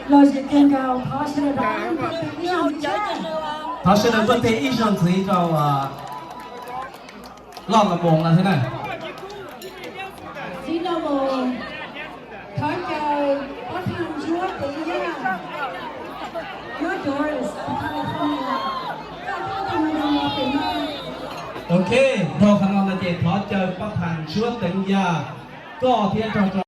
Los sawv daws nkaus, thov sawv daws npuaj tes ib zaug ntxiv thiab. Thov sawv daws npuaj tes ib zaug ntxiv rau, a, Loj Los Moos no thiab na. Xib Los Moos, thov caw Pob Thav Ntsuab Teev Yaj, nyob Doris, California, koj thiab tus madam Los Teev Yaj. Ok, dhau qhov no no ces thov caw Pob Thav Ntsuab Teev Yaj, koj thiab nrog rau